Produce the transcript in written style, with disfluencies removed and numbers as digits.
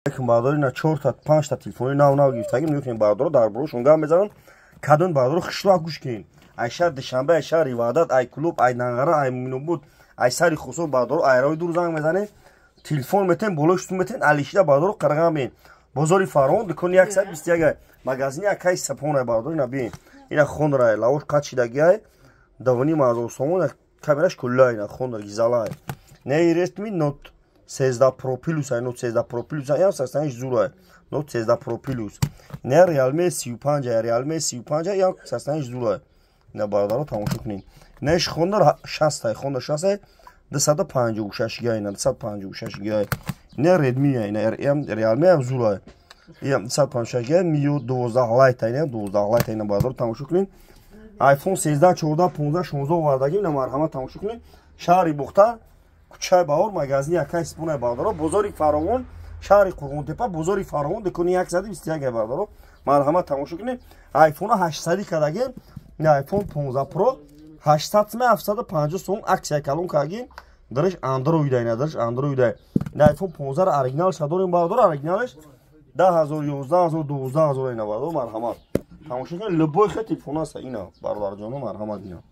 Бародари, на чорта, панҷта телефони нав нав гирифтагим. Нигоҳ кунед, бародаро, дар борошон гап мезанам. Кадом, бародаро, хишлоа гӯш кунед. Ай шаҳр Душанбе, ай шаҳри Ваҳдат, ай Клуб, ай Нанғара, ай Муъминобод, ай сари Хусур, бародаро, ай роҳи дур занг мезанед, телефон метен, болои шутун метен, алишида, бародаро, қарғам бин. Бозори Фаровон, дукони 121, магазини акай Сапонай, бародаро, ина бин. Ина хонрай лавош қат шидагиай, 2500 сомон. Камераш куллай, ина хонра гизалай. Не, Redmi Note 13 Pro Plus, ай Note 13 Pro Plus, ай состояниш зурай. Note 13 Pro Plus. Не, Realme 35, ай Realme 35, ай состояниш зурай. Ина, бародаро, тамошо кунед. Неш Honor 60, ай Honor 60, ай 256 гай, ина 256 гай. Не, Redmi, ай ина Realme ам зурай. Иам 256 гай, Mi 12 Lite, ай 12 Lite, ина, бародаро, тамошо кунед. iPhone 13, 14, 15, 16 овардагим, ина, марҳамат, тамошо кунед. Шаҳри Бухта, кӯчаи Баҳор, магазини акай Сипонай, бародаро, бозори Фаровон, шаҳри Қурғонтепа, бозори Фаровон, дукони 121, бародаро, марҳамат, тамошо кунед. Айфона 800 кардагим, iPhone 15 Pro 800 сум, 750 сум, аксия калон кардагим. Дараш Android, ина дараш Android. Ина iPhone 15 оригиналш дорем, бародаро, оригиналш 10 000, 11 000, 12 000. Ина, бародаро, марҳамат, тамошо кунед. Любой хел телефон аст, ина, бародарҷоно, марҳамат, ина.